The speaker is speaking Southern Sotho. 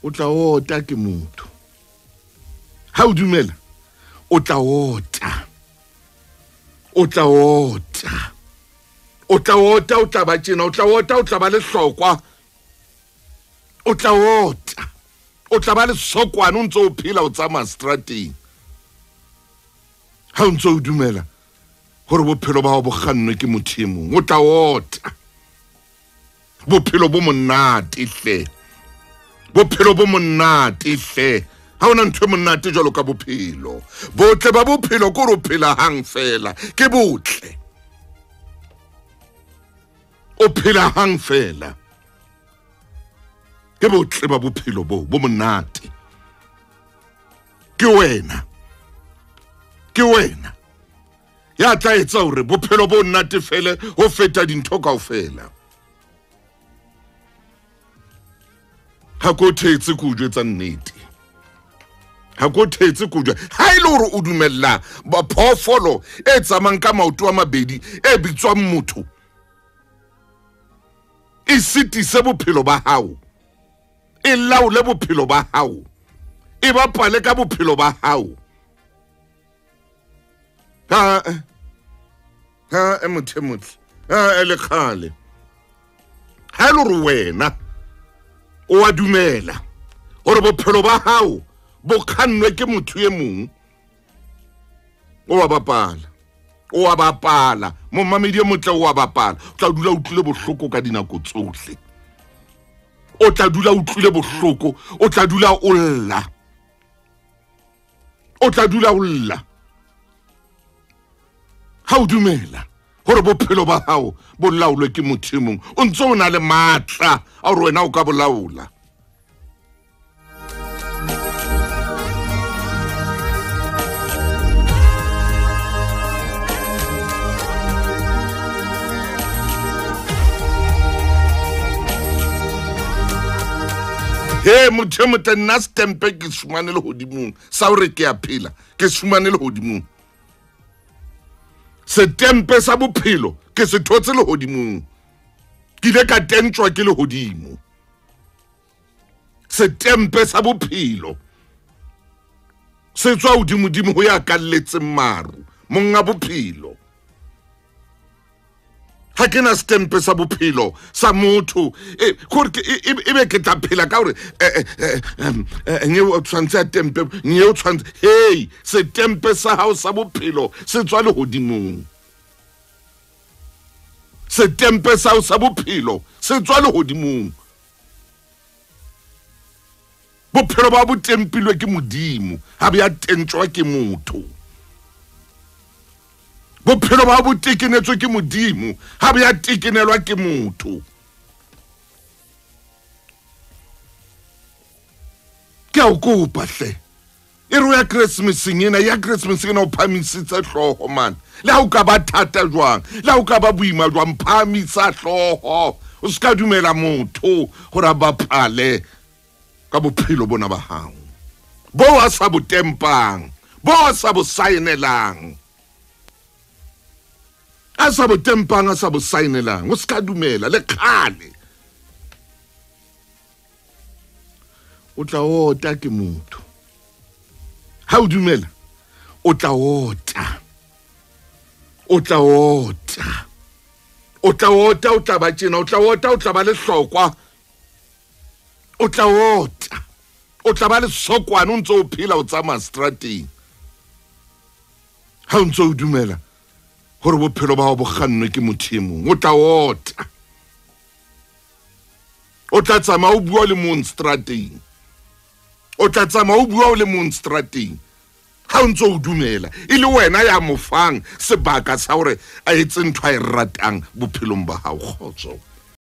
O tla ota ke motho. Ha o dumela, o tla ota. O tla ota. O tla ota, o tla ba tjena, o tla ota, o tla ba lehlokwa. O tla ota. O tla ba lesokwane o ntse o phela o tsamaya strateng. Ha o ntse o dumela hore bophelo ba hao bo kgannwe ke motho e mong, o tla ota. Bophelo bo monate hle. Bophelo bo monate hle. Ha hona ntho e monate jwalo ka bophelo. Botle ba bophelo ke hore o phela hang fela. Ke botle. O phela hang fela. Ke botle ba bophelo bo monate. Ke wena. Ke wena. Ya tla etsa hore bophelo bo nnate fele ho feta dintho kaofela. Ha ko thetse ko jwetsa nnete. Ha ko thetse ko jwetsa. Ha ile hore o dumella ba phoofolo e tsamayang ka maoto a mabedi e bitswang motho, e sitise bophelo ba hao, e laole bophelo ba hao, e bapale ka bophelo ba hao. Ha ha motho motle, ha le kgale. Ha ile hore wena o a dumela hore bophelo ba hao bo kgannwe ke motho e mong, o a bapala. O a bapala. Momamedi e motle o a bapala. O tla dula o utlwile bohloko ka dinako tsohle. O tla dula o utlwile bohloko, o tla dula o lla. O tla dula o lla. Ha o dumela hore bophelo ba hao bo laolwe ke motho e mong, o ntse o na le matla a hore wena o ka bolaola. He motho e motle, nna setempe ke se fumane lehodimong sa hore ke a phela, ke se fumane lehodimong. Setempe sa bophelo ke se thotse lehodimong. Ke ile ka tentjwa ke lehodimo. Setempe sa bophelo se tswa hodimodimo ho ya kalletseng maru, monga bophelo. Ha ke na setempe sa bophelo sa motho, gore e be ke tla phela ka hore nye o tshwantse a tempe, nye o tshwantse. Hey, setempe sa hao sa bophelo se tswa lehodimong. Setempe sa hao sa bophelo se tswa lehodimong. Bophelo ba bo tempilwe ke Modimo, ha bo ya tentjwa ke motho. Bophelo ba bo tekenetswe ke Modimo, ha bo ya tekenelwa ke motho. Ke a o kopa hle. E re o ya Christmaseng ena, ya Christmaseng ena o phamisitse hlooho man. Le ha o ka ba thata jwang, le ha o ka ba boima jwang, phamisa hlooho. O ska dumela motho hore a bapale ka bophelo bona ba hao. Bo a sa bo tempang, bo a sa bo saenelang. A sa bo tempang, a sa bo saenelang. O ska dumela le kgale. O tla ota ke motho. Ha o dumela, o tla ota. O tla ota. O tla ota, o tla ba tjena, o tla ota, o tla ba lehlokwa. O tla ota. O tla ba lesokwane o ntse o phela o tsamaya strateng. Ha o ntse o dumela hore bophelo ba hao bo kgannwe ke motho e mong, o tla ota. O tla tsamaya o bua le mong strateng. O tla tsamaya o bua o le mong strateng. Ha o ntse o dumela e le wena ya mo fang sebaka sa hore a etse ntho a e ratang bophelong ba hao. Kgotso.